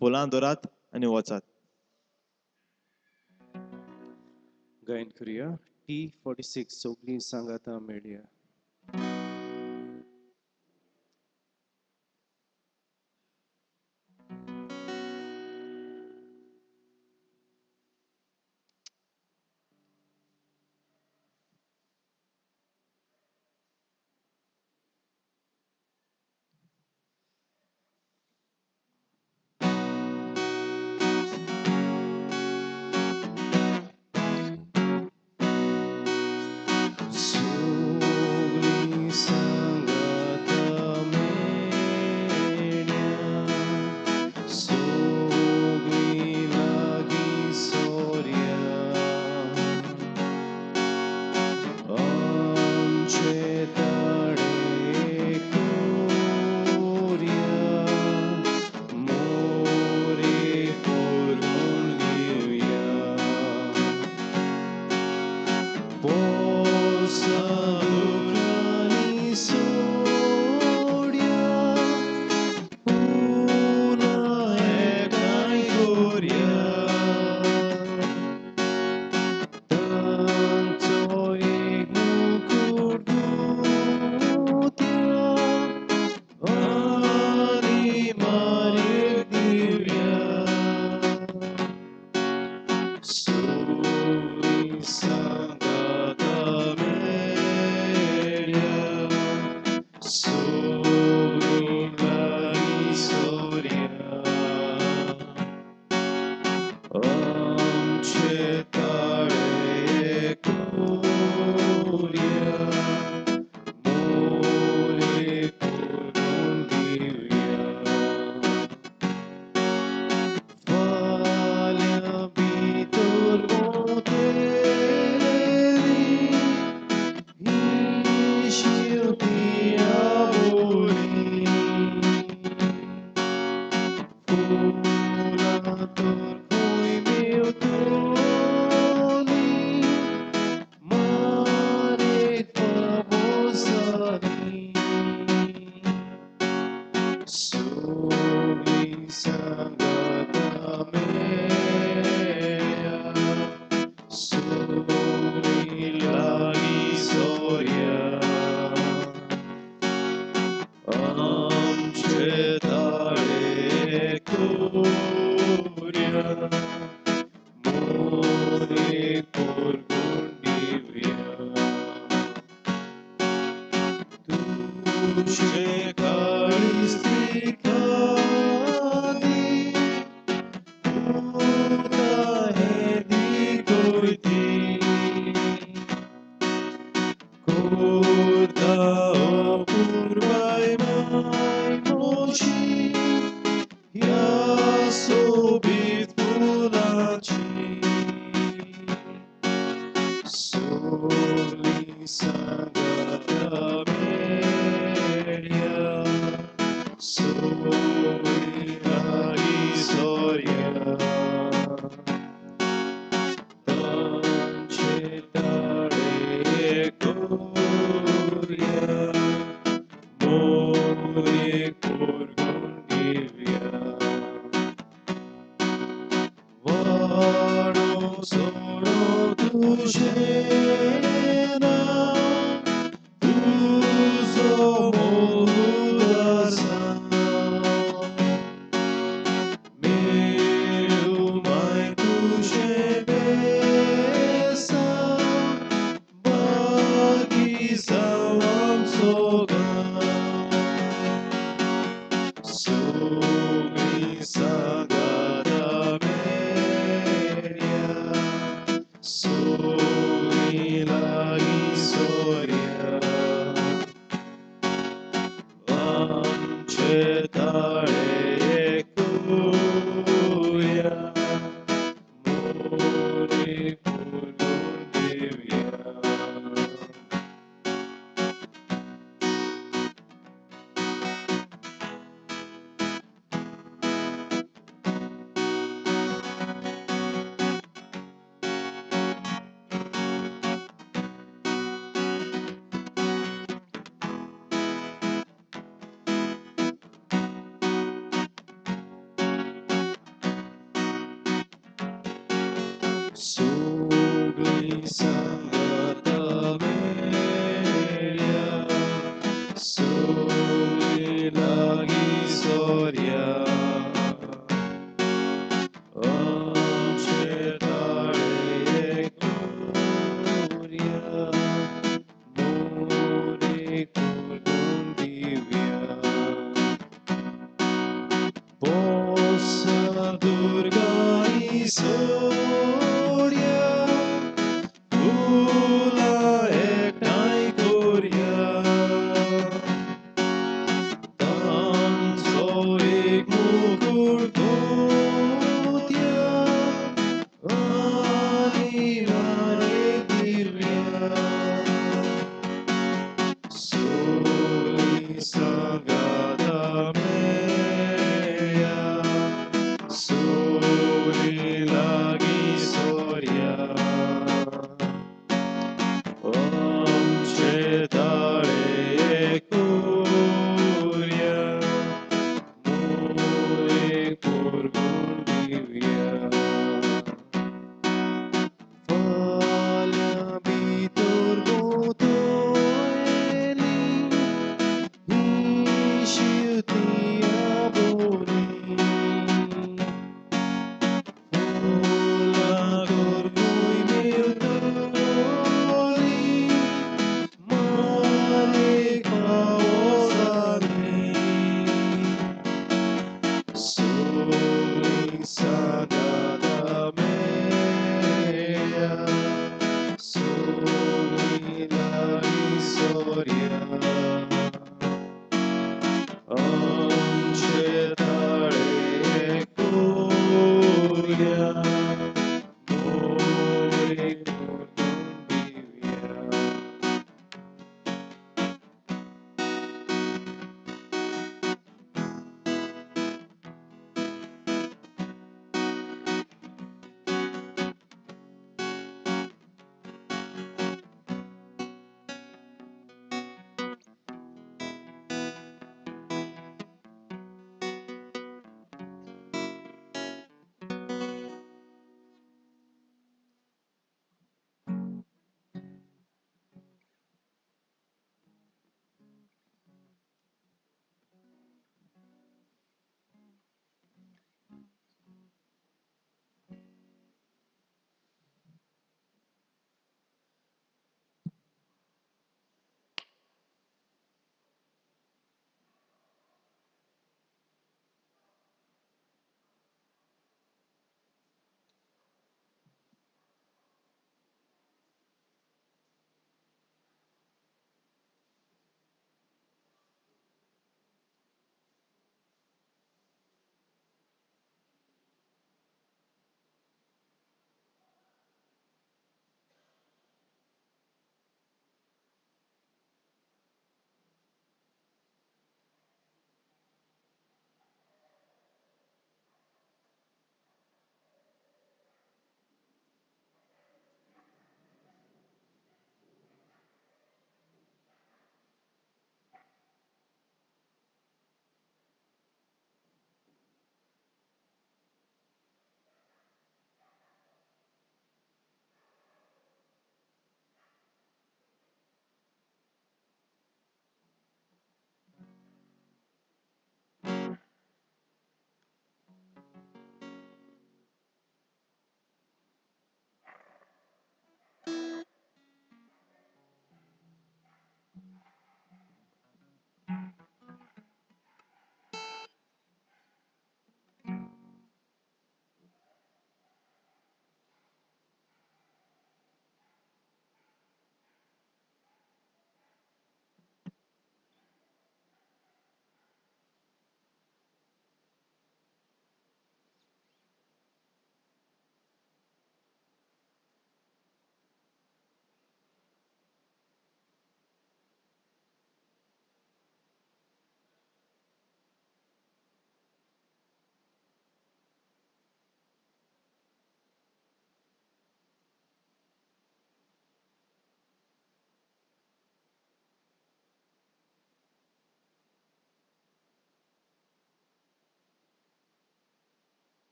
फुलां दवरात आनी वचात. गायन करुया T46 सगळीं सांगाता मेळया. So सगळीं सांगाता मेळया, सगळीं लागीं सोरया. आमचे ताळे करुया, मोरे करून दिव्या. पोसा दुर्गाई सोड्या, फुलां एकठांय करया. तांचो एक मुकूट गुंतया आनी मारे दिव्या. सगळीं सांगाता मेळया, सगळीं लागीं सोरया. आमचे ताळे करुया, मोरे करून दिव्या. फाल्यां भितर गोतयली ही शिवतिया बोली. फुलां करपूय मेळटली, मारेक फावो जाली. सगळीं सांगाता मेळया, सगळीं लागीं सोरया. आमचे ताळे करुया, मोरे करून दिव्या.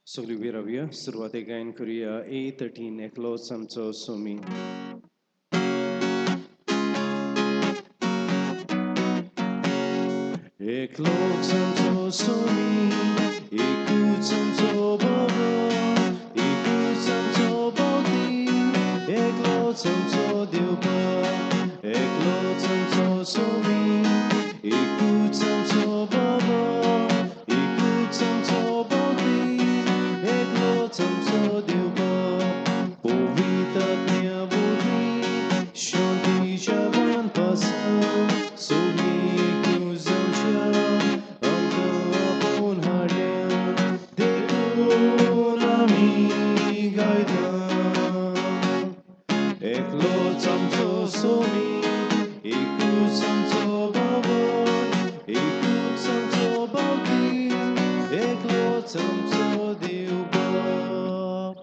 सगळी उबी रावया. सुरवातेक गायन करुया A 13 एकलोच आमचो सोमी. एकलोच आमचो सोमी, एकूच आमचो बाबा, एकूच आमचो बावती, एकलोच आमचो देव बाप. एकलोच आमचो सोमी, एकूच आमचो बाबा, एकूच आमचो बावती, एकलोच आमचो देव बाप. पवित्र आत्म्या वरवीं शांतीच्या बांदपासा सगळीं एकूच जावच्या आमकां आपोवन हाडल्या, देखून आमी गायता. एकलोच आमचो सोमी, एकूच आमचो बाबा, एकूच आमचो बावती, एकलोच आमचो देव बाप.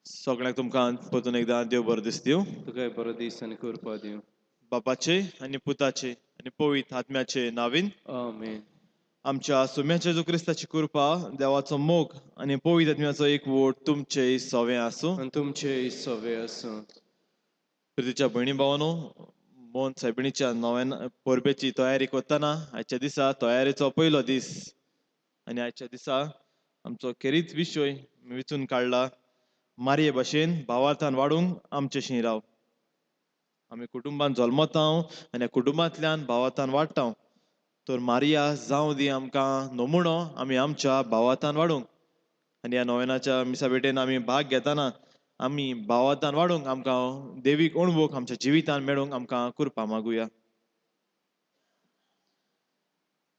सगळ्यांक तुमकां परतून एकदां देव बरो दीस दिवं. तुकाय बरो दीस आनी कृपा दिवं. बापाचे आनी पुताचे आनी पवित्र आत्म्याचे नावीन. आमेन. आमच्या सुम्याच्या जेजू क्रिस्ताची कृपा, देवाचो मोग आनी पवित्र आत्म्याचो एकवट तुमचे सवें आसूं. आनी तुमचे सवे आसूं. प्रितीच्या भयणी भावानो, मोहन सायबिणीच्या नव्यान परबेची तयारी करतना आयच्या दिसा तयारेचो पयलो दीस आनी आयच्या दिसा आमचो खेरीत विशय वेंचून काडला, मारये भशेन भावार्थान वाडूंक आमचे शिराव. आमी कुटुंबान जल्मता आनी ह्या कुटुंबांतल्यान भावार्थान वाडटा, तर मारिया जावं दी आमकां नमुणो आमी आमच्या भावार्थान वाडूंक. आनी ह्या नोवेनाच्या मिसा भेटेन आमी भाग घेतना आमी भावार्थान वाडूंक आमकां देवीक अणभोग आमच्या जिवितान मेळूंक आमकां कृपा मागुया.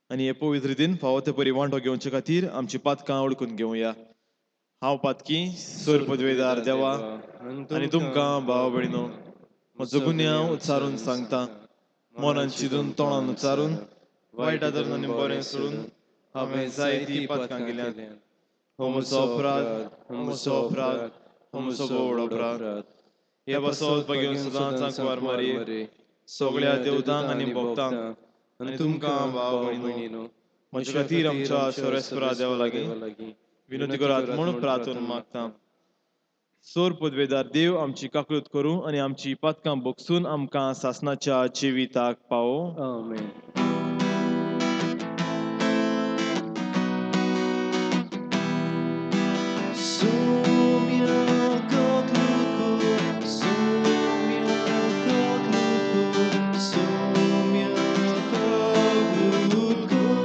आनी हे पवित्र रितीन फावो ते परी वांटो घेवचे खातीर आमची पातकां ओळखून घेवया. हांव पातकी सोर पदवेदार देवा आनी तुमकां भाव भयणीनो म्हजो गुन्यांव उच्चारून सांगता. मनान चिंतून तोंडान उच्चारून वायट आदरून आनी बरें सोडून हांवें जायतीं पातकां केल्यांत. हो म्हजो अपराध, हो म्हजो अपराध, हो म्हजो व्हड अपराध. हे पासत भाग्यवंत सदांच कुंवार मारये, सगळ्या देवतांक आनी भक्तांक आनी तुमकां भाव भयणीनो म्हजे खातीर आमच्या सर्वेस्परा देवा लागीं विनंती करात म्हूण प्रार्थना मागता. सोर पदवेदार देव आमची काकळूत करूं आनी आमची पातकां भोगसून आमकां सासनाच्या जिविताक पावो. आमेन. सोम्या काकळूत कर, सोम्या काकळूत कर, सोम्या काकळूत कर.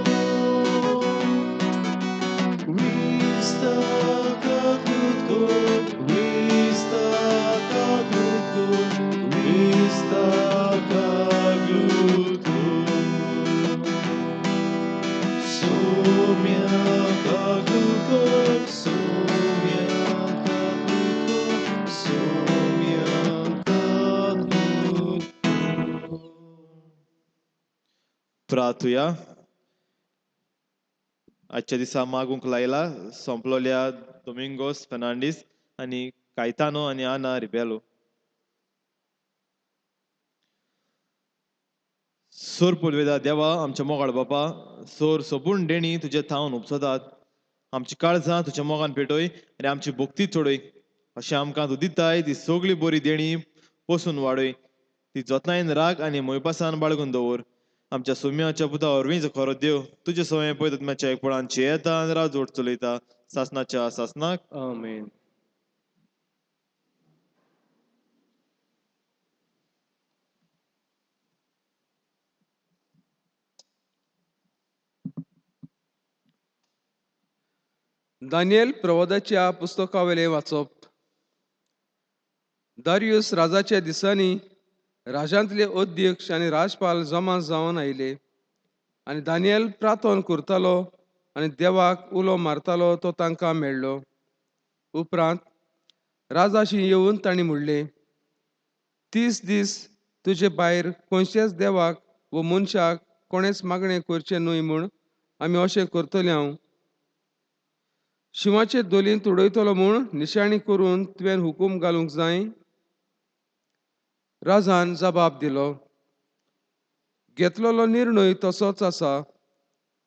क्रिस्ता काकळूत कर, क्रिस्ता काकळूत कर, क्रिस्ता काकळूत कर. सोम्या काकळूत कर, सोम्या काकळूत कर, सोम्या काकळूत कर. प्रार्थुया. आजच्या दिसा मागूंक लायला सोंपलोल्या दोमिंगोस फेर्नांडीस आनी कायतानो आनी आना रिबेलो. सोर पुर्वेदा देवा आमच्या मोगाळ बापा, सोर सोबून देणी तुजे थावन उपसतात. आमची काळजां तुज्या मोगान पेटय आनी आमची भक्ती चडय, अशें आमकां तूं दिताय ती सगळी बरी देणी पोसून वाडय. ती जतनायेन राग आनी मोयपासान बाळगून दवर. आमच्या सुम्याच्या पुता वरवीं जो खरो देव तुजे सवंय पळयत आत्म्याच्या एकपणान येता आनी राजवट चलयता सासनाच्या सासनाक. आमेन. दानियल प्रवादाच्या पुस्तकावेलें वाचप. दारियस राजाच्या दिसांनी राजांतले अध्यक्ष आनी राजपाल जमा जावन आयले आनी दानियल प्रार्थन करतालो आनी देवाक उलो मारतालो तो तांकां मेळ्ळो. उपरांत राजाशी येवन तांणी म्हणलें, 30 दीस तुजे भायर खंयच्याच देवाक वो मनशाक कोणेच मागणें करचें न्हय म्हूण आमी अशें करतले. हांव शिंवाचे दोलींत उडयतलो म्हूण निशाणी करून तुवें हुकूम घालूंक जाय. राजान जबाब दिलो, घेतलेलो निर्णय तसोच आसा.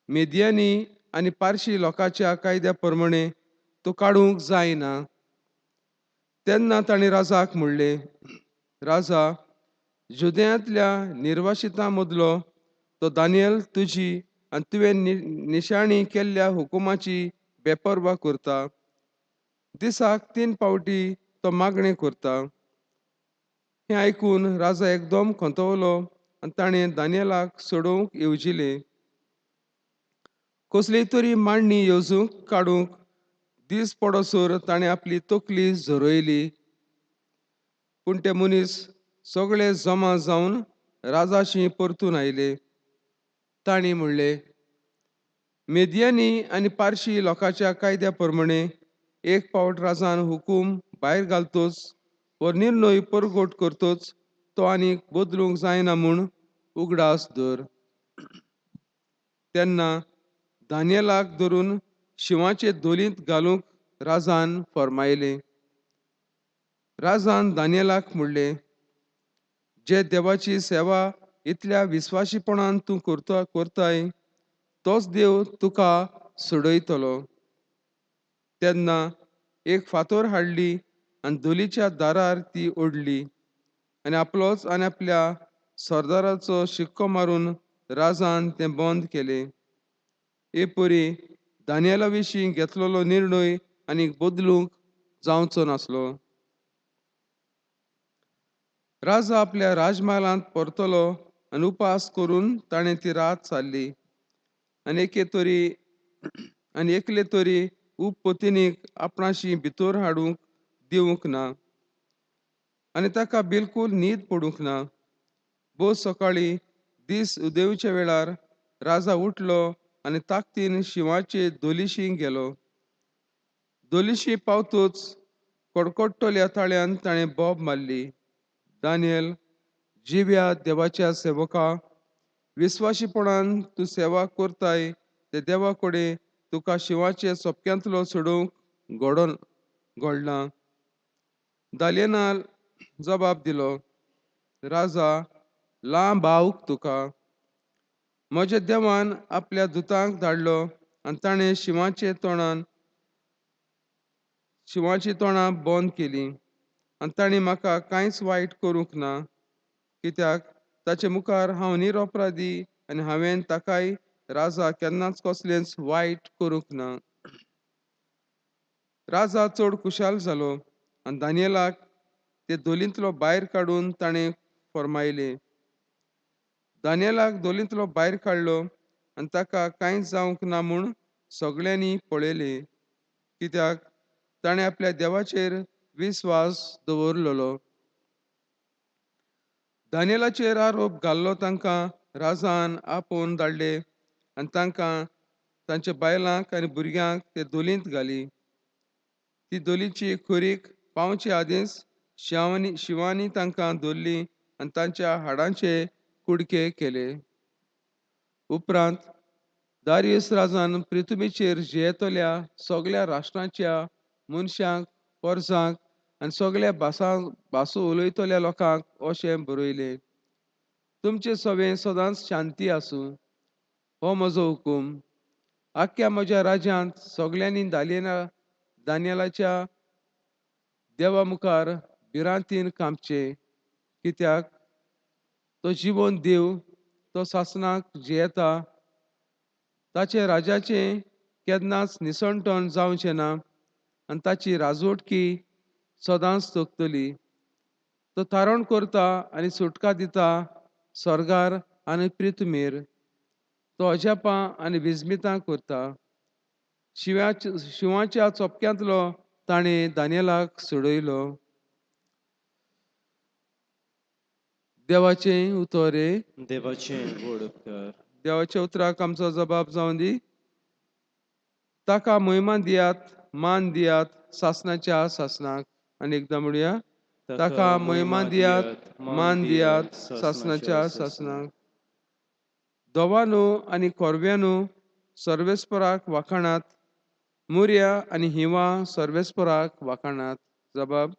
मेदियांनी आनी पारशी लोकांच्या कायद्या प्रमाणे तो काडूंक जायना. तेन्ना तांणी राजाक म्हणलें, राजा, जुदयांतल्या निर्वासितां मदलो तो दानियल तुजी आनी तुवें निशाणी केल्ल्या हुकुमाची बेपर्वा करता. दिसाक 3 फावटी तो मागणें करता. हें आयकून राजा एकदम खंतवलो आनी ताणें दानियलाक सोडोवंक येवजिलें. कसली तरी मांडणी येवजूंक काडूंक दीस पडसर ताणें आपली तकली झरयली. पूण ते मनीस सगळे जमा जावन राजाशी परतून आयले. तांणी म्हणलें, मेदियानी आनी पारशी लोकांच्या कायद्या प्रमाणे एक फावट राजान हुकूम भायर घालतोच व निर्णय परगट करतोच तो आनीक बदलूंक जायना म्हूण उगडास धर. तेन्ना दानियलाक धरून शिंवाचे धोलींत घालूंक राजान फर्मायलें. राजान दानियलाक म्हणलें, जे देवाची सेवा इतल्या विस्वाशीपणान तूं करताय तोच देव तुका सोडयतलो. तेन्ना एक फातोर हाडली आनी धोलीच्या दारार ती ओडली आनी आपलोच आनी आपल्या सरदाराचो शिक्को मारून राजान तें बंद केलें. हे परी दानियला विशीं घेतलेलो निर्णय आनी बदलूंक जावचो नासलो. राजा आपल्या राजमहालांत परतलो आनी उपास करून ताणें ती रात सारली आनी एकले तरी उपपतिनीक आपणाशी भितर हाडूंक दिवंक ना आनी ताका बिलकूल न्हीद पडूंक ना. भोव सकाळीं दीस उदेवच्या वेळार राजा उठलो आनी ताकदीन शिंवाचे धोलीशी गेलो. धोलीशी पावतूच कडकडटल्या ताळ्यान ताणें बोब मारली, दानियल, जिव्या देवाच्या सेवका, विस्वाशीपणान तूं सेवा करताय ते देवा कडेन तुका शिंवाचे सोपक्यांतलो सोडोवंक घडना. दालियनान जबाब दिलो, राजा, लांब आवक तुका. म्हज्या देवान आपल्या दुतांक धाडलो आनी ताणें शिंवाची तोंडां बंद केलीं आनी ताणें म्हाका कांयच वायट करूंक ना, कित्याक ताचे मुखार हांव निरपराधी आनी हांवें ताकाय राजा केन्नाच कसलेंच वायट करूंक ना. राजा चड खुशाल जालो आनी दानियलाक ते धोलींतलो भायर काडून ताणें फर्मायलें. दानियलाक धोलींतलो भायर काडलो आनी ताका कांयच जावंक ना म्हूण सगळ्यांनी पळयलें, कित्याक ताणें आपल्या देवाचेर विस्वास दवरलेलो. दानियलाचेर आरोप घाल्लो तांकां राजान आपोवन धाडले आनी तांकां तांच्या बायलांक आनी भुरग्यांक ते धोलींत घाली. ती धोलीची खोरीक पावचे आदींच शिंवांनी तांकां धरलीं आनी तांच्या हाडांचे कुडके केले. उपरांत दारियस राजान पृथ्वीचेर जियेतल्या सगळ्या राष्ट्रांच्या मनशांक, पोरसांक आनी सगळ्या भासो उलयतल्या लोकांक अशें बरयलें, तुमचे सवें सदांच शांती आसूं, हो म्हजो हुकूम. आख्ख्या म्हज्या राज्यांत सगळ्यांनी दानियलाच्या देवा मुखार भिरांतीन कांपचें, कित्याक तो जिवन देव, तो सासणाक जियेता, ताचे राजाचें केन्नाच निसणटण जावचें ना आनी ताची राजवटकी सदांच तगतली. तो तारण करता आनी सुटका दिता स्वर्गार आनी पृथ्वीर. तो अजापां आनी विस्मितां करता. शिंवाच्या चोपक्यांतलो ताणें दानियलाक सोडयलो. देवाचें उतर देवाचें व्हड उपकार. देवाच्या उतराक आमचो जबाब जावन दी. ताका महिमा दियात, मान दियात सासणाच्या सासणाक. आनी एकदां म्हणुया, ताका महिमा दियात, मान दियात सासणाच्या सासणाक. दोवानू आनी कोरव्यानू सर्वेस्पराक वाखाणात, मुर्या आनी हिंवा सर्वेस्पराक वाखाणात. जबाब,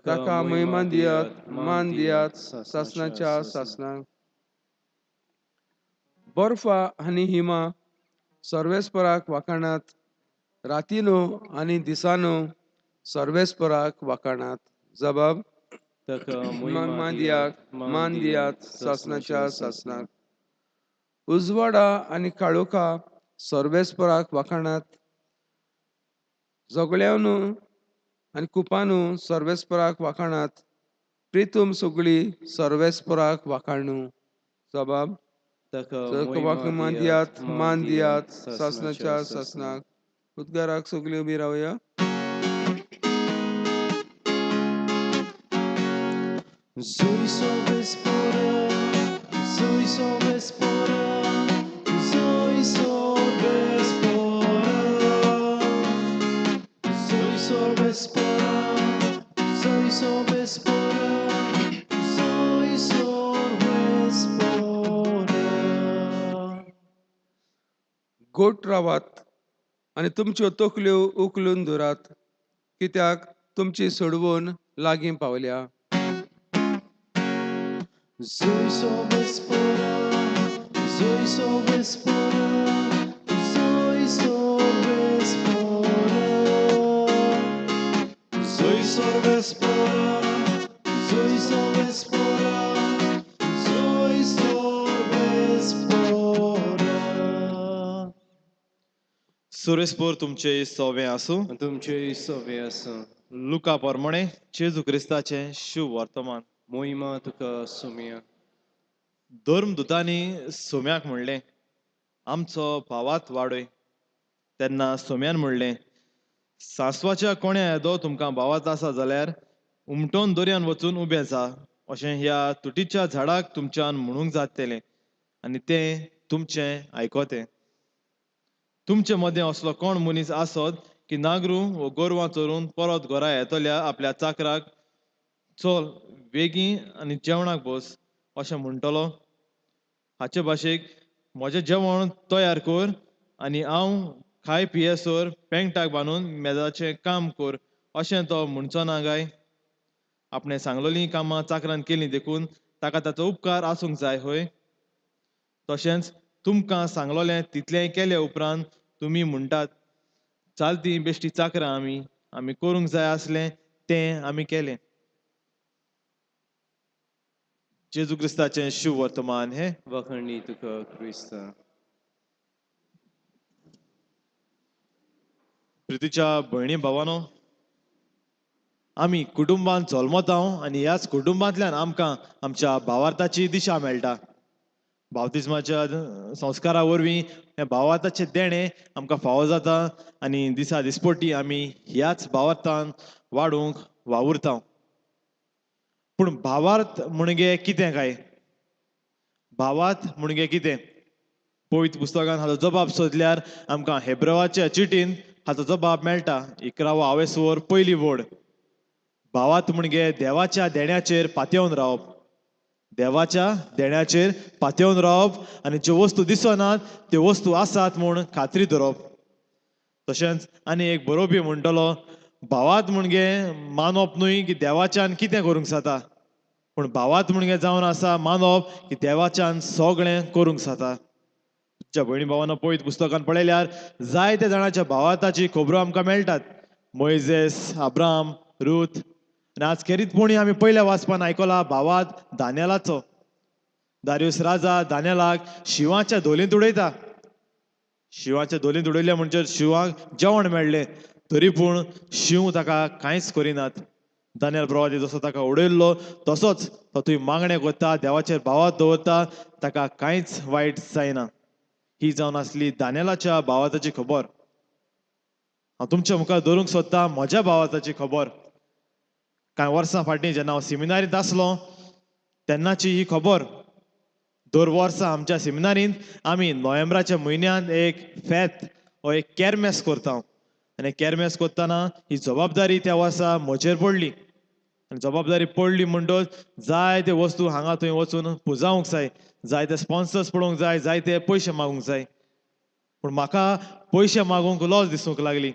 ताका महिमा दियात, मान दियात सासणाच्या सासणाक. बर्फा आनी हिमा सर्वेस्पराक वाखाणात. रातीनो आनी दिसानो सर्वेस्पराक वाखाणात. जबाब. ताका मान दियात, मान दियात सासणाच्या सासणाक. उजवाडा आनी काळोखा सर्वेस्पराक वाखाणात. झगड्यानू आनी कुपानू सर्वेस्पराक वाखाणात. प्रितूम सगळी सर्वेस्पराक वाखाणू. जबाब. ताका मान दियात, मान दियात सासणाच्या सासणाक. उद्गाराक सगळी उबी रावया. Zoe sorbespora, Zoe sorbespora, Zoe sorbespora, Zoe sorbespora, Zoe sorbespora, Zoe sorbespora. गोट रावात आनी तुमच्यो तकल्यो उखलून धरात, कित्याक तुमची सोडवण लागीं पावल्या. Zoe sorbespora, Zoe sorbespora, Zoe sorbespora, Zoe sorbespora, Zoe sorbespora, Zoe sorbespora. सुरेशपूर तुमचे सोवे आसूं. तुमचे सवे आसूं. लुका प्रमाणे जेजू क्रिस्ताचें शुभ वर्तमान. मोहिमा तुका सुमिया. धर्मदुतांनी सोम्याक म्हणलें, आमचो भावात वाडय. तेन्ना सोम्यान म्हणलें, सांसवाच्या कोण्या येदो तुमकां भावात आसा जाल्यार उमटोन दर्यान वचून उबें जा अशें ह्या तुटीच्या झाडाक तुमच्यान म्हणूंक जातलें आनी तें तुमचें आयकतें. तुमचे मदें असलो कोण मनीस आसत की नागरू वो गोरवां चोरून परत घरा येतल्या आपल्या चाकराक चल वेगीं आनी जेवणाक बस अशें म्हणटलो? हाचे भाशेक म्हजें जेवण तयार कर आनी हांव खाय पियेसर पेंगटाक बांदून मेजाचें काम कर अशें तो म्हणचो ना काय? आपणें सांगलोलीं कामां चाकरान केलीं देखून ताका ताचो उपकार आसूंक जाय हय? तशेंच तुमकां सांगलोलें तितलेंय केले उपरांत तुमी म्हणटात, चालती बेश्टी चाकरां आमी, आमी करूंक जाय आसलें तें आमी केलें. जेजू क्रिस्ताचें शुभ वर्तमान हें. वाखणी तुका क्रिस्ता. प्रितीच्या भयणी भावानो, आमी कुटुंबान जल्मता आनी ह्याच कुटुंबांतल्यान आमकां आमच्या भावार्थाची दिशा मेळटा. बाप्तिज्माच्या संस्कारा वरवीं हें भावार्थाचें देणें आमकां फावो जाता आनी दिसा दिसपटी आमी ह्याच भावार्थान वाडूंक वावुरता. पूण भावार्थ म्हणजे कितें काय? भावार्थ म्हणजे कितें? पवित्र पुस्तकान हाचो जबाब सोदल्यार आमकां हेब्रवाच्या चिटीन हाचो जबाब मेळटा. 11वो आवेसवर पयली वड. भावार्थ म्हणजे देवाच्या देण्याचेर पातयेवन रावप, देवाच्या देण्याचेर पातयेवन रावप आनी ज्यो वस्तू दिसनात त्यो वस्तू आसात म्हूण खात्री धरप. तशेंच आनी एक बरोवपी म्हणटलो, भावार्थ म्हणजे मानप न्हय की देवाच्यान कितें करूंक जाता, पूण भावार्थ म्हणजे जावन आसा मानप की देवाच्यान सगळें करूंक जाता. तुमच्या भयणी भावांनो, पवित्र पुस्तकान पळयल्यार जायते जाणाच्या भावार्थाची खबरो आमकां मेळटात. मोयजेस, अब्राम, रूथ आनी आज खेरीतपणी आमी पयल्या वाचपान आयकला भावार्थ दानियेलाचो. दारियूस राजा दानियेलाक शिंवाच्या धोलींत उडयता. शिंवाच्या धोलींत उडयले म्हणजे शिंवाक जेवण मेळ्ळें तरी पूण शींव ताका कांयच करिनात. दानियल प्रवादी जसो ताका उडयल्लो तसोच तो थंय मागणें करता, देवाचेर भावार्थ दवरता, ताका कांयच वायट जायना. ही जावन आसली दानियेलाच्या भावार्थाची खबर. हांव तुमच्या मुखार दवरूंक सोदता म्हज्या भावार्थाची खबर. कांय वर्सां फाटीं जेन्ना हांव सिमिनारींत आसलो तेन्नाची ही खबर. दर वर्सा आमच्या सिमिनारींत आमी नोव्हेंबराच्या म्हयन्यांत एक फेत वो एक केरमेस करता आनी केरमेस करतना ही जबाबदारी त्या वर्सा म्हजेर पडली. आनी जबाबदारी पडली म्हणटच जायते वस्तू हांगा थंय वचून पुजावंक जाय, जायते स्पॉन्सर्स पळोवंक जाय, जायते पयशे मागूंक जाय. पूण म्हाका पयशे मागूंक लज दिसूंक लागली.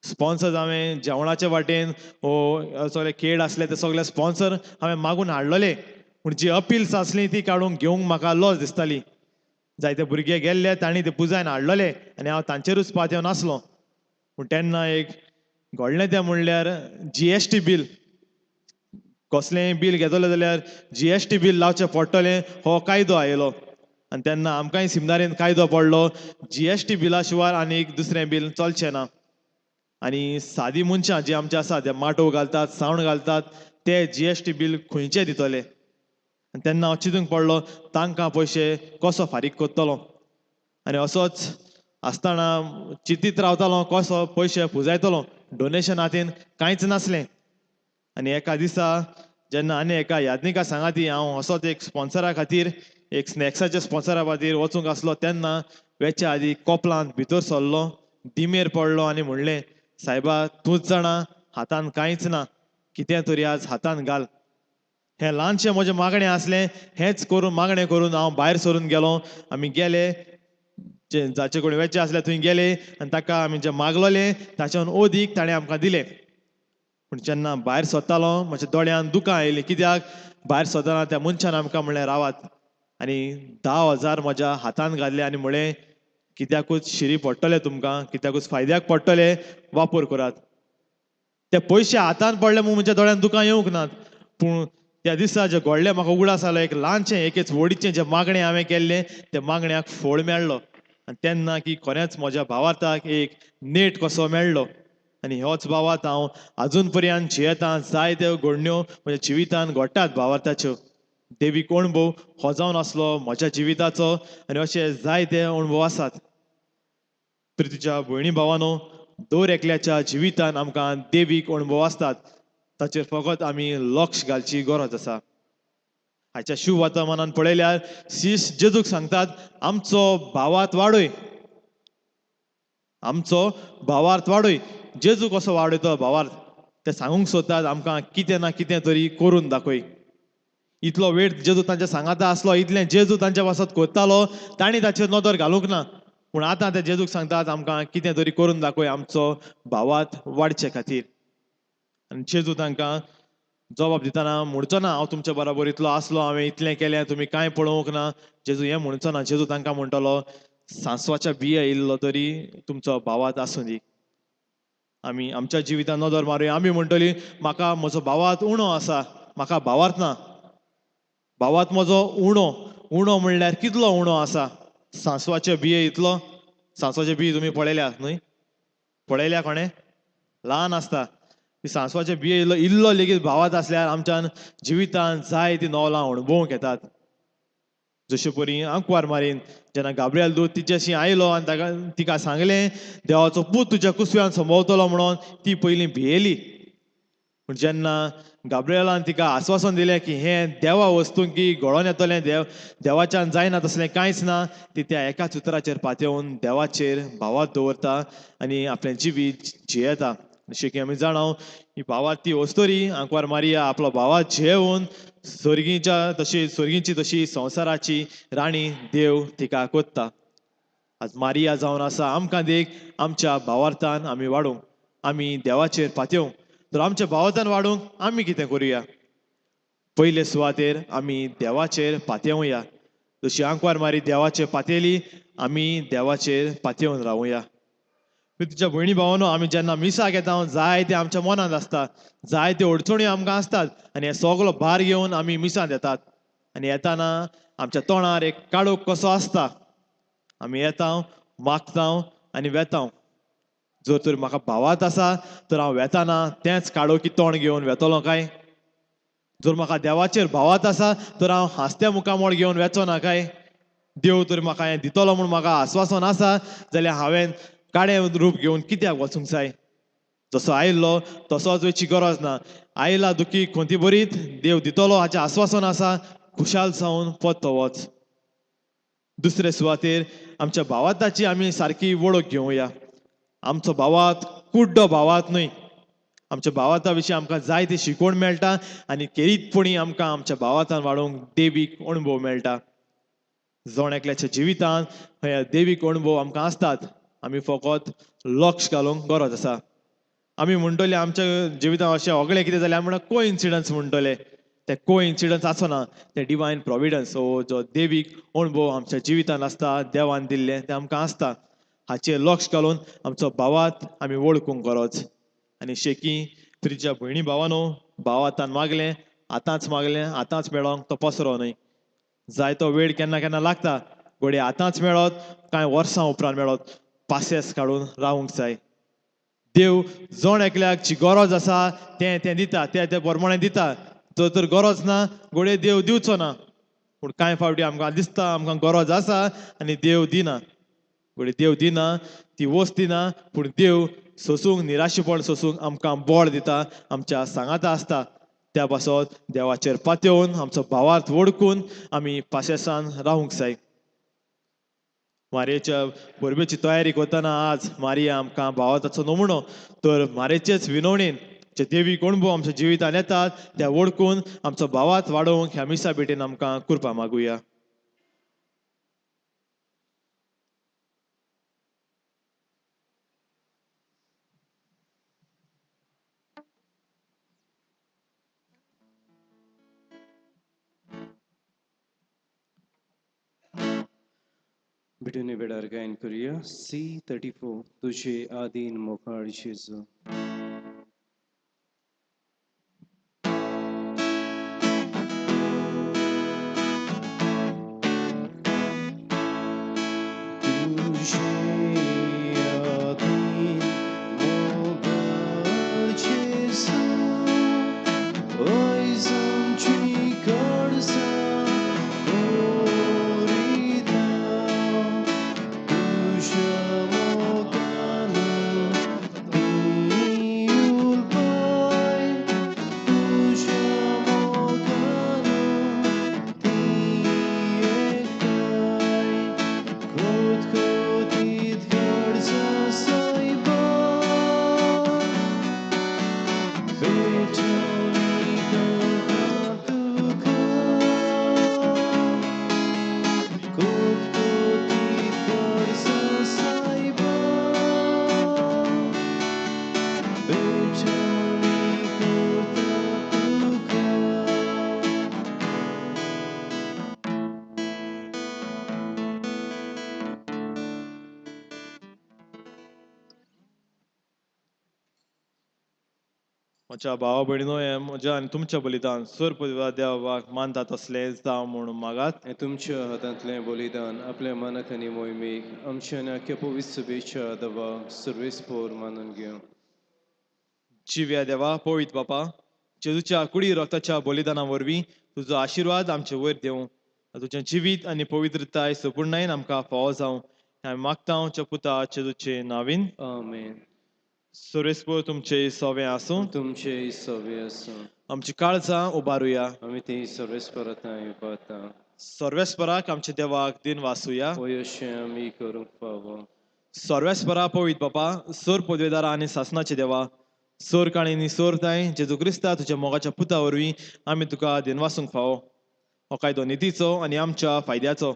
स्पॉन्सर्स हांवें जेवणाचे वाटेन वो सगळे खेळ आसले ते सगळे स्पॉन्सर हांवें मागून हाडलेले, पूण जी अपिल्स आसली ती काडूंक घेवंक म्हाका लज दिसताली. जायते भुरगे गेल्ले, तांणी ते पुजायन हाडलोले आनी हांव तांचेरूच पातयेवन आसलो. पूण तेन्ना एक घडलें तें म्हणल्यार जीएसटी बील, कसलेंय बील घेतलें जाल्यार जीएसटी बील लावचें पडटलें हो कायदो आयलो. आनी तेन्ना आमकांय सिमनारीन कायदो पडलो, जीएसटी बिला शिवाय आनीक दुसरें बील चलचें ना. आनी सादी मनशां जी आमची आसा, ते माटोव घालतात, सावंड घालतात, ते जीएसटी बील खंयचे दितले? आनी तेन्ना हांव चिंतूंक पडलो, तांकां पयशे कसो फारीक करतलो? आनी असोच आसतना चिंतीत रावतालो कसो पयशे पुजायतलो. डोनेशन हातीन कांयच नासलें. आनी एका दिसा जेन्ना आनी एका याज्ञिका सांगाती हांव असोच एक स्पॉन्सरा खातीर, एक स्नॅक्साच्या स्पॉन्सरा खातीर वचूंक आसलो, तेन्ना वेच्या आदी कोपलांत भितर सरलो, दिमेर पडलो आनी म्हणलें, सायबा तूंच जाणा, हातान कांयच ना, कितें तरी आज हातान घाल. हें ल्हानशें म्हजें मागणें आसलें, हेंच करून मागणें करून हांव भायर सरून गेलो. आमी गेले, जे जाचे कडेन वेचे आसले थंय गेले आनी ताका आमी जें मागलोलें ताच्यान अदीक ताणें आमकां दिलें. पूण जेन्ना भायर सरतालो म्हज्या दोळ्यान दुकां आयलीं. कित्याक भायर सरतना त्या मनशान आमकां म्हणलें रावात, आनी 10,000 म्हज्या हातान घातले आनी म्हणलें कित्याकूच शिरी पडटले तुमकां, कित्याकूच फायद्याक पडटले, वापर करात. ते पयशे हातान पडले म्हूण म्हज्या दोळ्यान दुकां येवंक नात, पूण त्या दिसा जें घडलें म्हाका उगडास जालो, एक ल्हानशें एकेच वडीचें जें मागणें हांवें केल्लें त्या मागण्याक फळ मेळ्ळो. आनी तेन्ना की खरेंच म्हज्या भावार्थाक एक नेट कसो मेळ्ळो. आनी होच भावार्थ हांव आजून पर्यंत जियेतां. जायत्यो घडण्यो म्हज्या जिवितान घडटात भावार्थाच्यो. देवीक अणभव हो जावन आसलो म्हज्या जिविताचो, आनी अशे जायते अणभव आसात. प्रितीच्या भयणी भावानो, दर एकल्याच्या जिवितान आमकां देवीक अणभव आसतात, ताचेर फकत आमी लक्ष घालची गरज आसा. हाच्या शुभ वर्तमानान पळयल्यार शीश जेजूक सांगतात, आमचो भावार्थ वाडय, आमचो भावार्थ वाडय. जेजू कसो वाडयतो भावार्थ ते सांगूंक सोदतात, आमकां कितें ना कितें तरी करून दाखय. इतलो वेळ जेजू तांच्या सांगाता आसलो, इतलें जेजू तांच्या पासत करतालो, तांणी ताचेर नदर घालूंक ना. पूण आतां ते जेजूक सांगतात, आमकां कितें तरी करून दाखय आमचो भावार्थ वाडचे खातीर. आनी जेजू तांकां जबाब दितना म्हणचो ना, हांव तुमच्या बराबर इतलो आसलो, हांवें इतलें केलें, तुमी कांय पळोवंक ना. जेजू हें म्हणचो ना. जेजू तांकां म्हणटलो, सांसवाच्या बिया इल्लो तरी तुमचो भावार्थ आसूं दी. आमी आमच्या जिवितान नदर मारुया, आमी म्हणटली म्हाका म्हजो भावार्थ उणो आसा, म्हाका भावार्थ ना, भावार्थ म्हजो उणो. उणो म्हणल्यार कितलो उणो आसा? सांसवाचे बिये इतलो. सांसवाचे बिये तुमी पळयल्या न्हय? पळयल्या कोणें? ल्हान आसता ती सांसवाचे बिये इल्लो इल्लो लेगीत भावार्थ आसल्यार आमच्यान जिवितान जाय ती नवलां अणभवूंक येतात. जशे परी आंकवार मारीन जेन्ना गाब्रियल दूत तिच्याशी आयलो आनी ताका तिका सांगलें देवाचो पूत तुज्या कुसव्यान संभवतलो म्हणून, ती पयलीं भियेली. पूण जेन्ना गाब्रियलान तिका आस्वासन दिलें की हें देवा वस्तूंक की घडोवन येतलें, देवाच्यान जायना तसलें कांयच ना, ती त्या एकाच उतराचेर पातेवन देवाचेर भावार्थ दवरता आनी आपलें जिवीत जियेता. जशें की आमी जाणा ही भावार्थ ती अस्तोरी आंकवार मारिया आपलो भावार्थ जियेवन सर्गीच्या तशी सर्गीची तशी संवसाराची राणी देव तिका कोत्ता. आज मारिया जावन आसा आमकां देख, आमच्या भावार्थान आमी वाडूंक, आमी देवाचेर पातेवंक. तर आमच्या भावार्थान वाडूंक आमी कितें करुया? पयले सुवातेर आमी देवाचेर पातेवया. जशी आंकवार मारी देवाचेर पातेली, आमी देवाचेर पातेवन रावया. तुज्या भयणी भावानो, आमी जेन्ना मिसाक येता जायते आमच्या मनांत आसता, जायत्यो अडचण्यो आमकां आसतात आनी हे सगलो भार घेवन आमी मिसांत येतात. आनी येताना आमच्या तोंडार एक काळोख कसो आसता. आमी येता, मागता आनी वेता. जर तर म्हाका भावार्थ आसा तर हांव वेताना तेंच काळोखी तोंड घेवन वेतलो काय? जर म्हाका देवाचेर भावार्थ आसा तर हांव हांसत्या मुखामळ घेवन वेचो ना काय? देव तर म्हाका हें दितलो म्हूण म्हाका आस्वासन आसा जाल्यार हांवें काळें रूप घेवन कित्याक वचूंक जाय? जसो आयिल्लो तसोच वयची गरज ना. आयला दुखी खंती बरीत देव दितलो हाचें आस्वासन आसा, खुशाल जावन परतो वच. दुसरे सुवातेर आमच्या भावार्थाची आमी सारकी वळख घेवया. आमचो भावार्थ कुड्डो भावार्थ न्हय. आमच्या भावार्था विशीं आमकां जायती शिकवण मेळटा आनी खेरीतपणी आमकां आमच्या भावार्थान वाडोवंक देवीक अणभव मेळटा. जण एकल्याच्या जिवितांत हे देवीक अणभव आमकां आसतात. आमी फकत लक्ष घालूंक गरज आसा. आमी म्हणटले आमच्या जिवितांत अशें सगळें कितें जालें, आमी म्हणटा कोइन्सिडन्स म्हणटले. तें कोइन्सिडन्स आसना, तें डिवायन प्रोविडन्स हो जो देवीक अणभव आमच्या जिवितान आसता, देवान दिल्लें तें आमकां आसता. हाचेर लक्ष घालून आमचो भावात आमी वळखूंक गरज. आनी शेकी प्रिच्या भयणी भावानो, भावातान मागलें आतांच मागलें आतांच मेळोंक तो पसरो न्हय. जायतो वेळ केन्ना केन्ना लागता, घडये आतांच मेळत, कांय वर्सां उपरांत मेळत, पासेस काडून रावूंक जाय. देव जण एकल्याक जी गरज आसा तें तें दिता, तें तें प्रमाणे दिता. जर तर गरज ना घडये देव दिवचो ना. पूण कांय फावटी आमकां दिसता आमकां गरज आसा आनी देव दिना. घडये देव दिना, ती वस्त दिना, पूण देव सोसूंक निराशेपण सोसूंक आमकां बळ दिता, आमच्या सांगाता आसता. त्या पासत देवाचेर पातयेवन आमचो भावार्थ वळखून आमी पाशेसान रावूंक जाय. मारयेच्या परबेची तयारी करतना आज मारिया आमकां भावार्थाचो नमुनो, तर मारयेचेच विनवणेन जे देवी अणभव आमच्या जिवितान येतात त्या वळखून आमचो भावार्थ वाडोवंक ह्या मिसा भेटेन आमकां कृपा मागुया. भेटून वेळार गायन करूया C34 तुझे आदीन मोखाळ जेजू. तुझे आदीन मोगाळ जेजू, आयज आमची काळजां कोरिता, तुज्या मोगान ती उलपाय, तुज्या मोगान ती एकठांय, खोतखोतीत काळजां सायबा, भेटवणी करता तुका, खोतखोतीत काळजां सायबा, भेटवणी करता तुका. म्हज्या भावा भयणीनो, हें म्हज्या आनी तुमच्या बलिदान सर्व देवाक मानता तसलें जावं म्हूण मागात. हें तुमच्या हातांतलें बलिदान आपल्या मनाक आनी मोहिमेक आमच्या आनी आख्या पवित्र सभेच्या देवा सर्वेस्पोर मानून घेवं. जिव्या देवा, पवित्र बापा, जेजूच्या कुडी रक्ताच्या बलिदाना वरवीं तुजो आशिर्वाद आमचे वयर देवूं. तुजें जिवीत आनी पवित्रताय सपूर्णायेन आमकां फावो जावं, हें आमी मागता आमच्या पुता जेजूचे नांवीन. आमेन. सर्वेस्पोर तुमचे सोवें आसूं. तुमचे सवे आसूं. आमची काळजां उबारुया. आमी ती सर्वेस्परांत पावता. सर्वेस्पराक आमच्या देवाक दिन वासुया. होय अशें आमी करूंक फावो. सर्वेस्परा पवित्र बापा, सोर पदवेदारा आनी सासनाचे देवा, सोर काणींनी सोर ताय जेजू क्रिस्ता तुज्या मोगाच्या पुता वरवीं आमी तुका दिनवासूंक फावो. हो कायदो नितीचो आनी आमच्या फायद्याचो.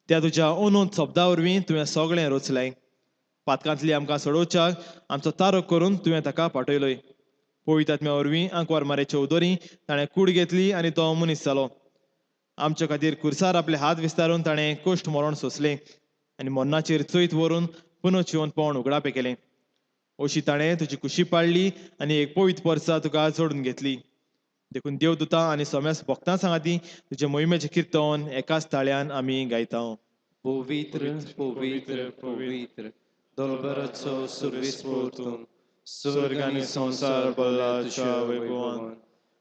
त्या तुज्या अनूत शब्दा वरवीं तुवें सगळें रचलें. पातकांतली आमकां सोडोवच्याक आमचो तारक करून तुवें ताका पाठयलोय. पवित्र आत्म्या वरवीं आंकवार मारेचे उदोरी ताणें कूड घेतली आनी तो मनीस जालो. आमच्या खातीर खुर्सार आपले हात विस्तारून ताणें कश्ट मरण सोंसलें आनी मरणाचेर चैत व्हरून पुनः पवण उगडापें केलें. अशी ताणें तुजी कुशी पाडली आनी एक पवित्र परसा तुका जोडून घेतली. देखून देवदूतां आनी सोम्यास भक्तां सांगाती तुजे मोहिमेचें किर्तन एकाच ताळ्यान आमी गायता. पवित्र पवित्र पवित्र दलबराचो सर्वेस्पोर तूं, स्वर्ग आनी संवसार भरला तुज्या वैभवान.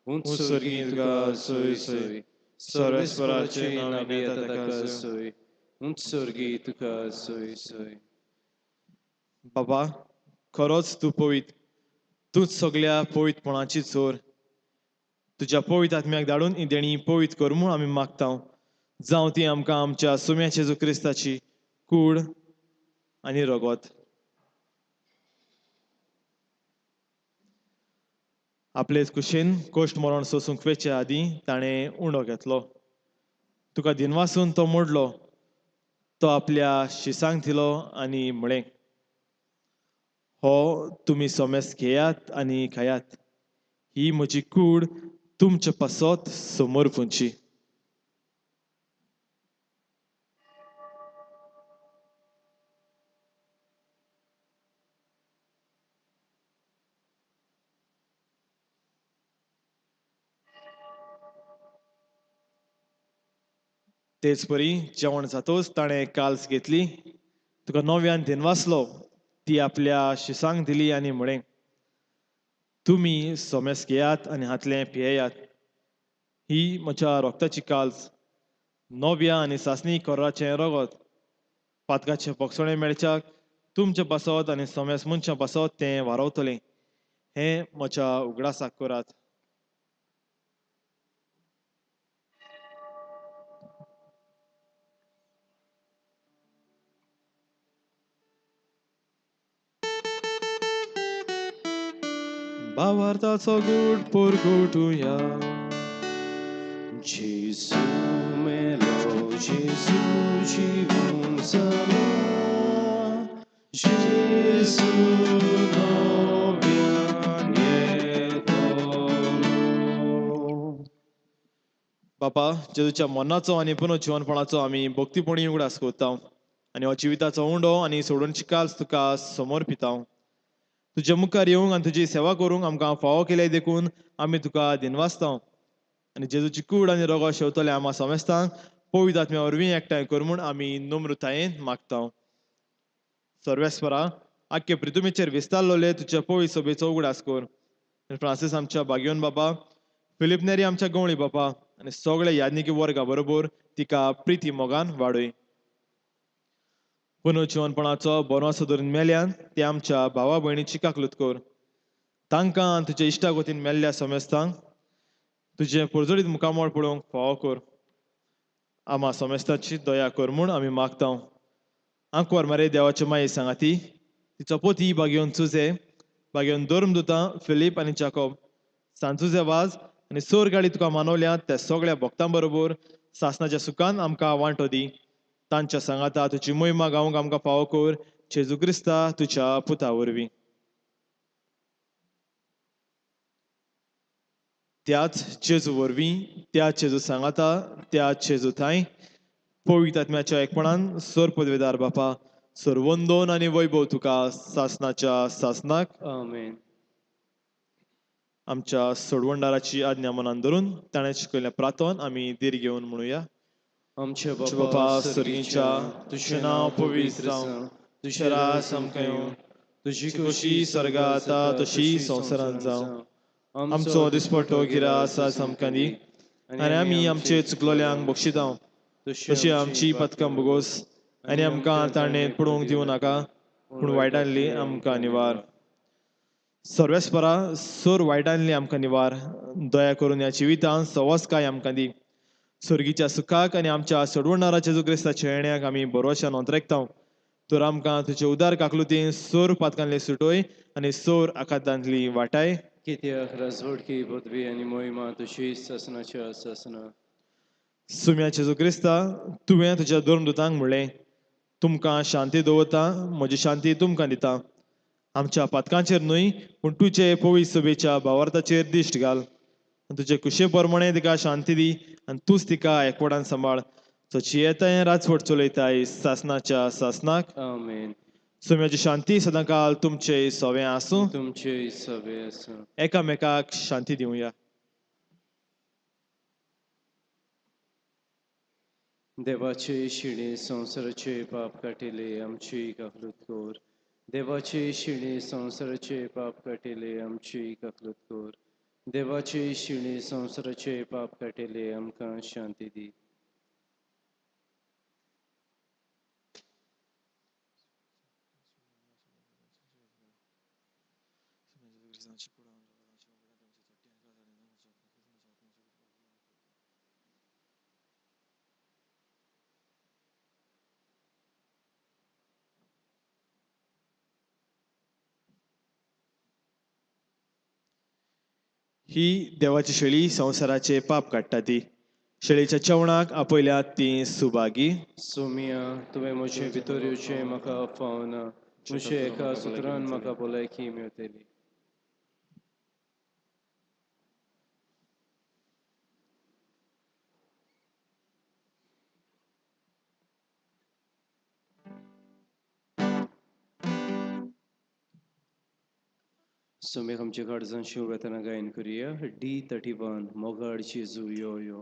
उंच स्वर्गी तुका सोय सोय, सर्वेस्पराचे नांव येता ताका सोय, उंच स्वर्गी तुका सोय सोय. बाबा, खरोच तूं पवित्र, तूंच सगल्या पवित्रपणाची चोर. तुज्या पवित्र आत्म्याक धाडून ही देणी पवित्र कर म्हूण आमी मागता. जावं ती आमकां आमच्या सुम्या जेजू क्रिस्ताची कूड आनी रगत. आपलेच कुशीन कश्ट मरण सोसूंक वेचे आदीं ताणें उंडो घेतलो. तुका दिनवासून तो मोडलो. तो आपल्या शिसांक दिलो आनी म्हळें, हो तुमी सोमेस घेयात आनी खायात, ही म्हजी कूड तुमचे पासत समर्पूंची. तेच परी जेवण जातोच ताणें काल्स घेतली, तुका नव्यान दिनवासलो, ती आपल्या शिसांक दिली आनी म्हळें, तुमी सोमेस घेयात आनी हातलें पियेयात. ही म्हज्या रोगताची काल्स, नव्या आनी सासणी कोराचें रगत. पातकाचें पोगसणें मेळच्याक तुमचे पासत आनी सोमेस मनशां पासत तें वारवतलें. हें म्हज्या उगडासाक करात. भावार्थाचो गूट परगटुया. जेजू मेलो, जेजू जिवन जाला, जेजू नव्यान येतलो. बापा, जेजूच्या मरणाचो आनी पुनर्जिवनपणाचो आमी भक्तीपणी उगडास करता आनी हो जिविताचो उंडो आनी सोडूनची काल्स तुका समर्पिता. तुज्या मुखार येवंक आनी तुजी सेवा करूंक आमकां फावो केले देखून आमी तुका दिनवासता. आनी जेजूची कूड आनी रोगो शेवतले आमा समेस्तांक पवित्र आत्म्या वरवीं एकठांय कर म्हूण आमी नम्रतायेन मागता. सर्वेस्परा, आख्खे पृथ्वीचेर विस्तारलोले तुज्या पवित्र सभेचो उगडास कर. आनी फ्रांसीस आमच्या बागियोन बाबा, फिलीप नेरी आमच्या गवळी बाबा आनी सगळे याज्ञिकी वर्गा बरोबर तिका प्रिती मोगान वाडय. पुनर्जिवनपणाचो बरो आसा धरून मेल्यान ते आमच्या भावा भयणीची काकलूत कर. तांकां आनी तुज्या इश्टा गोतीन मेल्ल्या समेस्तांक तुजें परजळीत मुखामळ पळोवंक फावो कर. आमा समेस्ताची दया कर म्हूण आमी मागता. आंकवार मारे देवाचे माये सांगाती तिचो पोती बागेवन चुजे, बागेवन धर्मदुतां फिलीप आनी जाकोब, सांचुजे वाज आनी सोर गाडी तुका मानवल्या त्या सगळ्या भक्तां बरोबर सासनाच्या सुखान आमकां वांटो दी. तांच्या सांगाता तुजी मोहिमा गावंक आमकां फावो कर, जेजू क्रिस्ता तुज्या पुता वरवीं. त्याच जेजू वरवीं, त्याच जेजू सांगाता, त्याच जेजू थांय पवित्र आत्म्याच्या एकपणान सर पदवेदार बापा, सर्वंदोन आनी वैभव तुका सासनाच्या सासनाक. आमेन. आमच्या सोडवणदाराची आज्ञा मनान धरून ताणें शिकयल्लें प्रार्थन आमी धीर घेवन म्हणुया. आमच्या बापा सर्गीच्या, तुजें नांव पवित्र जावं, तुजें राज आमकां येवं, तुजी खोशी स्वर्गांत जाता तशी संवसारांत जावं. आमचो दिसपट्टो गिरास आज आमकां दी आनी आमी आमचे चुकलोल्यांक बक्षितांव तशी आमची पथकां भोगोस आनी आमकां ताणें पडोवंक दिवं नाका, पूण वायटांतली आमकां निवार. सर्वेस्परा, सोर वायटांतली आमकां निवार. दया करून ह्या जिवितांत सवसकाय आमकां दी. स्वर्गीच्या सुखाक आनी आमच्या सोडवणाराच्या जेजू क्रिस्ताच्या येण्याक आमी भरोश्यान अंतरेकता. तर आमकां तुजे उदार काकलुतीन सोर पातकांतली सुटोय आनी सोर आखातांतली वाटाय. कित्याक राजवटकी पदवी आनी मोहिमा तुजी सासनाच्या सासना. सुम्या जेजू क्रिस्ता, तुवें तुज्या धर्मदुतांक म्हणलें, तुमकां शांती दवरता, म्हजी शांती तुमकां दिता. आमच्या पातकांचेर न्हय पूण तुजे पवित्र सभेच्या भावार्थाचेर दिश्ट घाल. तुजे कुशे प्रमाणे तिका शांती दी आनी तूंच तिका एकवटान सांबाळ. तो येताय राजवट चलयताय सासनाच्या सासनाक. आमेन. सुम्याची शांती सदांकाल तुमचे सवें आसूं. तुमचे सवे आसूं. एकामेकाक शांती दिवया. देवाचे शिणे संवसाराचे पाप काटिले आमची काकलूत कर. देवाचे शिणे संवसाराचे पाप काटिले आमची काकलूत कर. देवाचे शिणे संवसाराचे पाप काटिले आमकां शांती दी. ही देवाची शेळी संवसाराचे पाप काडटा ती शेळीच्या जेवणाक आपयल्यात ती सुभागी. सोमिया, तुवें म्हजे भितर येवचें म्हाका फावना, म्हजे एका सुत्रान म्हाका भलायकी मेळटली. सोमेक आमच्या काळजान शिव वेतना गायन करुया. D 31 मोगाळ जेजू यो यो.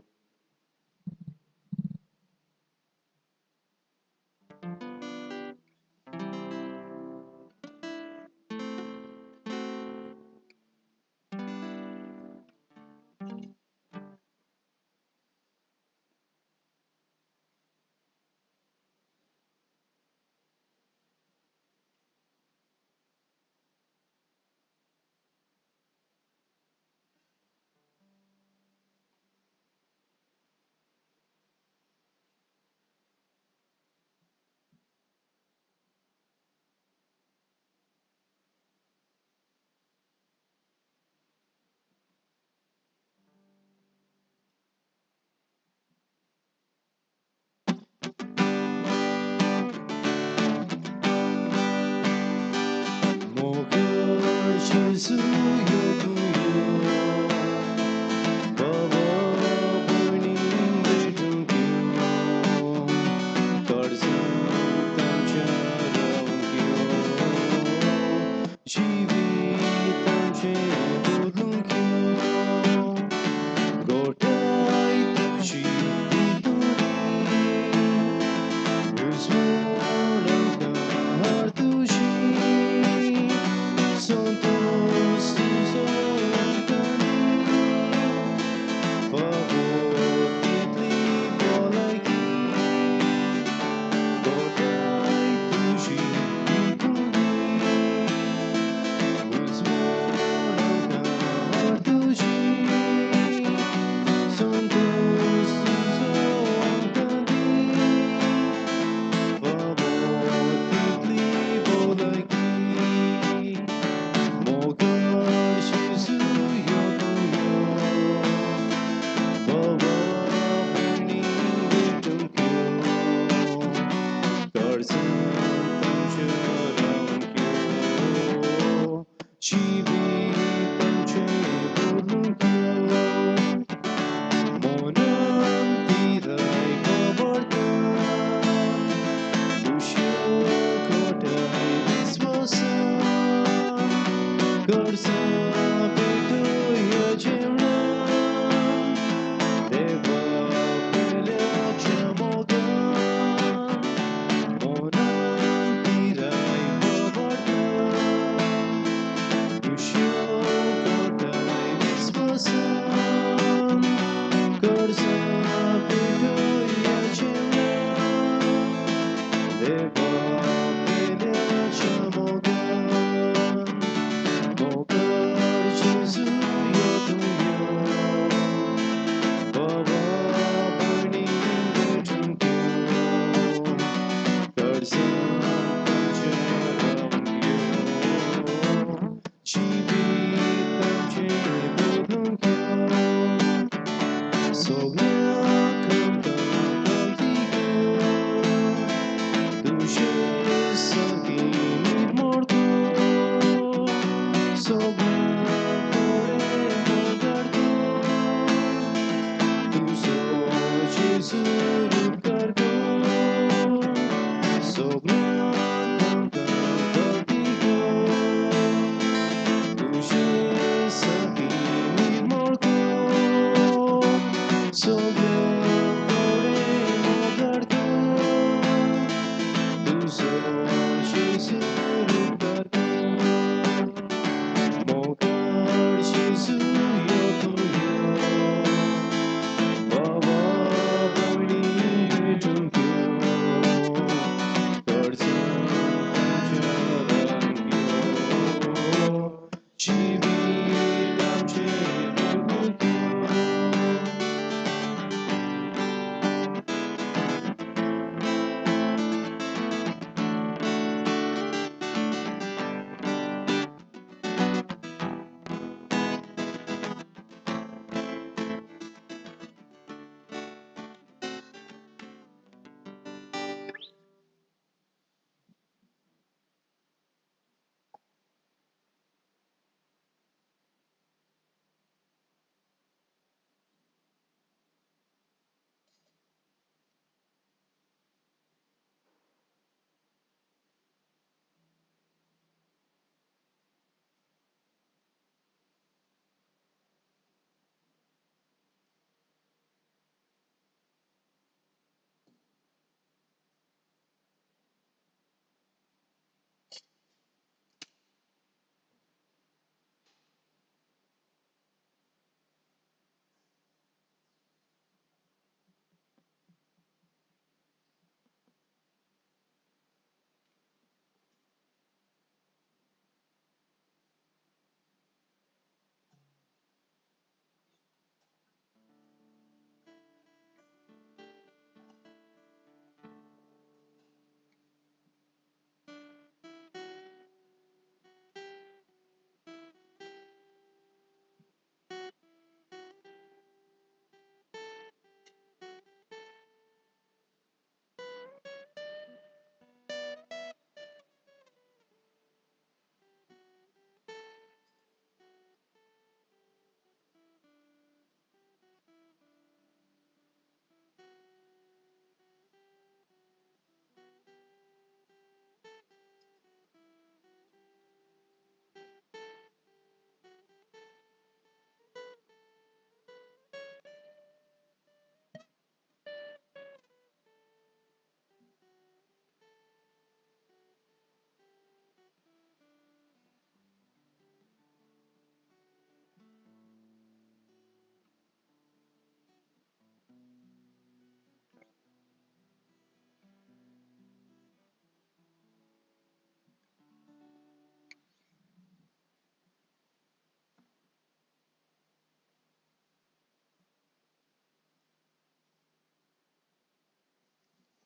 मोगाळ जेजू यो तूं यो, बाबा भयणींक भेटूंक यो, काळजांत आमच्या रावंक यो, जिवीत आमचें बदलूंक यो, गोठाय तुजी दितली, उजवाड आमकां हाड तुजी, संतोष तुजो आमकां दी, फावो तितली भलायकी,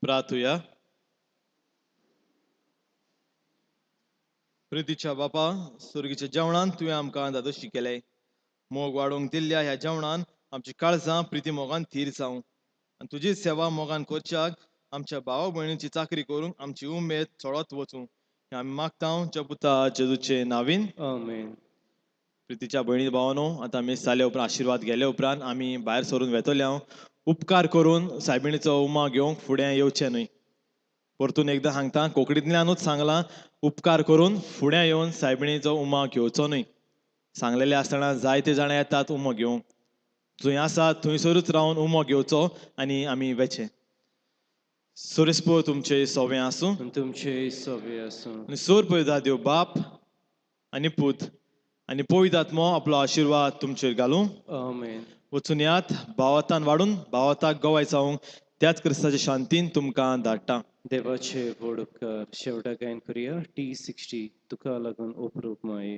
प्रार्थुया. प्रितीच्या बापा, सुर्गीच्या जेवणान तुवें आमकां दादोशी केलें. मोग वाडोवंक दिल्ल्या ह्या जेवणान आमची काळजां प्रिती मोगान थीर जावं आनी तुजी सेवा मोगान करच्याक, आमच्या भाव भयणीची चाकरी करूंक आमची उमेद चडत वचूं, हें आमी मागता तुमच्या पुता जेजूचे नावीन. आमेन. प्रितीच्या भयणी भावानो, आतां आमी जाले उपरांत, आशिर्वाद गेले उपरांत आमी भायर सरून वेतले हांव. उपकार करून सायबिणीचो उमा घेवंक फुडें येवचें न्हय. परतून एकदां सांगता, कोंकणींतल्यानूच सांगलां, उपकार करून फुडें येवन सायबिणीचो उमा घेवचो न्हय. सांगलेले आसतना जायते जाणां येतात उमो घेवंक. जंय आसा थंयसरूच रावन उमो घेवचो आनी आमी वेचें. सोरेस्पो तुमचे सोवें आसूं. आनी तुमचे सोबे आसूं. आनी सोर पळयता देव बाप आनी पूत आनी पवित्र आत्मो आपलो आशिर्वाद तुमचेर घालूं. आमेन. वचून यात, भावातान वाडून भावाताक गवाय जावंक त्याच क्रिस्ताच्या शांतीन तुमकां धाडटा. देवाचे व्हड उपकार. शेवटा गायन करुया T 60, तुका लागून उपरूप माये.